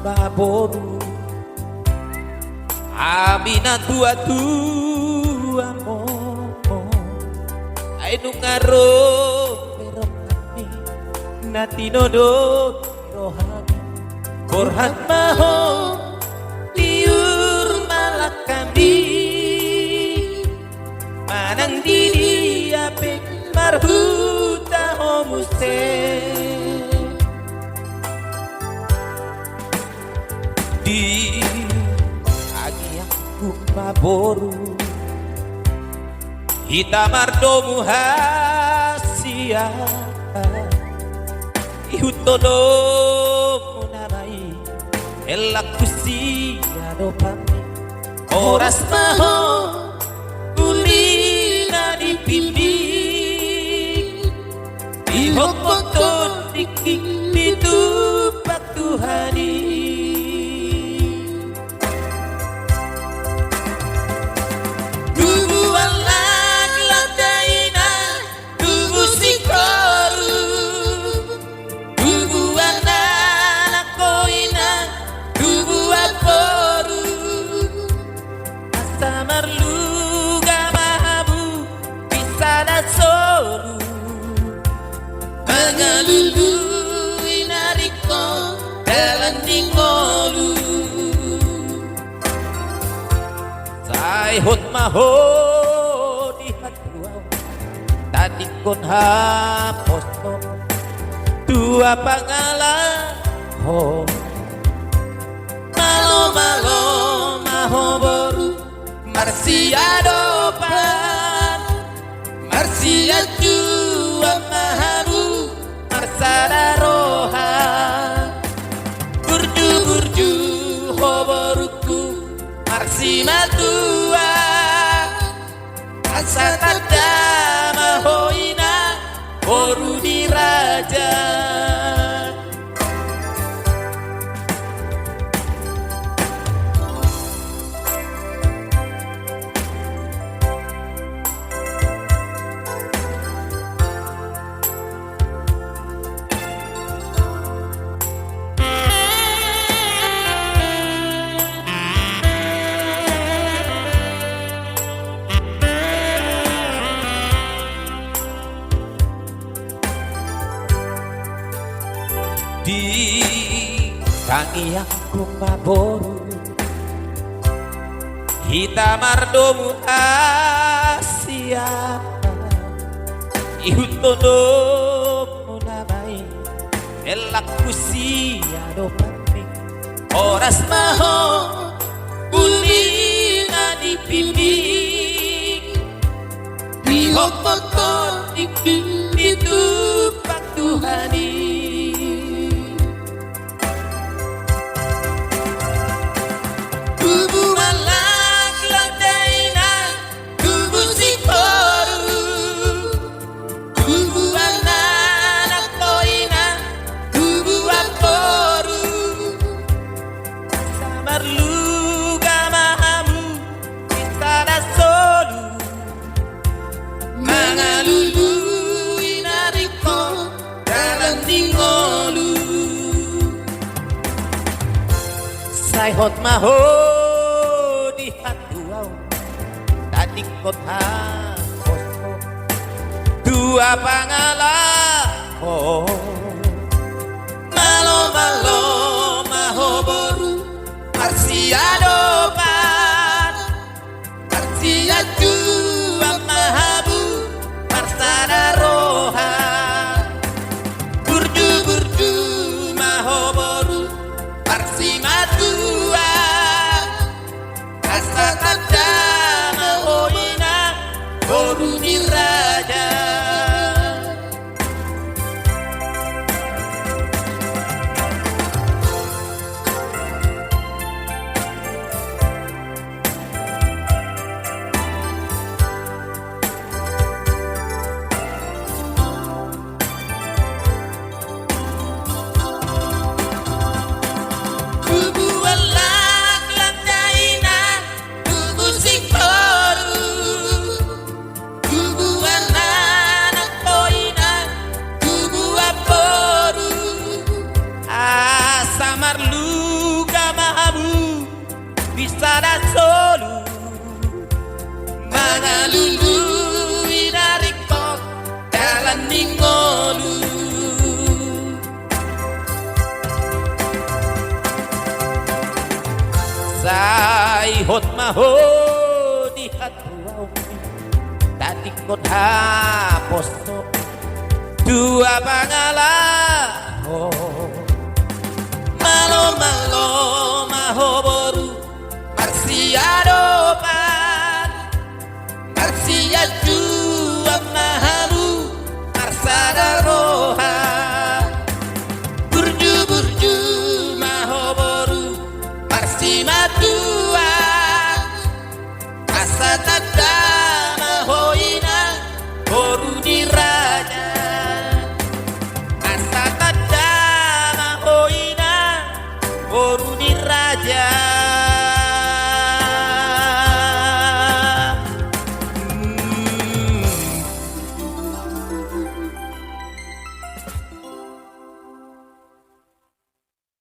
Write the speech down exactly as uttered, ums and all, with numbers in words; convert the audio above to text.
paboru. Hami na tua-tua momo, ai nunga ro pe rohami, na tinodo ni rohami. Borhat ma ho, tiur ma langkami, manang di dia pe marhuta ho muse. Di tangiangku ma boru, hita mardomu hasian, ihuthon domu na baen, hela husiadopanmi. Horas ma ho, uli na nipindik, ihot ma ho tondik i, ditumpak Tuhan i. Tubuan laklak dainang, tubu singkoru, tubuan anak ho inang, tubuan boru. Asa marluga ma hamu di sada soru, mangalului na ringkot dalan ni ngolu. Sai hot ma ho di hatuaon, tandingkon haposan, tua pangalahon. Malo-malo ma ho boru, marsiadopan, marsianjuan ma hamu, marsada roha. Burju-burju ho borungku, marsimatua. Asa tanda ma ho inang, boru ni raja. Di tangiangku ma boru, hita mardomu hasian, ihuthon domu na baen, hela husiadopanmi. Horas ma ho, uli na nipindik, ihot ma ho tondik i, ditumpak Tuhan i. Tubuan laklak dainang, tubu singkoru, tubuan anak ho inang, tubuan boru. Asa marluga ma hamu di sada soru, mangalului na ringkot dalan ni ngolu. Sai hot ma ho di hatuaon, tandingkon haposan, tua pangalahon. Malo-malo ma ho boru, marsiadopan, marsianjuan ma hamu, marsada roha. Burju-burju ma ho boru, marsimatua. Asa tanda ma ho inang, boru ni raja. Tubuan laklak dainang, tubu Sada solu mangalului na ringkot dalan ni ngolu. Sai hot ma ho di hatuaon, tatingkot haposo tua pangalaho. Malo malo ma ho boru, marsiadopan, marsianjuan ma hamu, marsada roha. Burju burju ma ho boru, marsimatuan. Asa tanda ma ho inang, boru ni raja. Asa tanda ma ho inang, boru ni raja.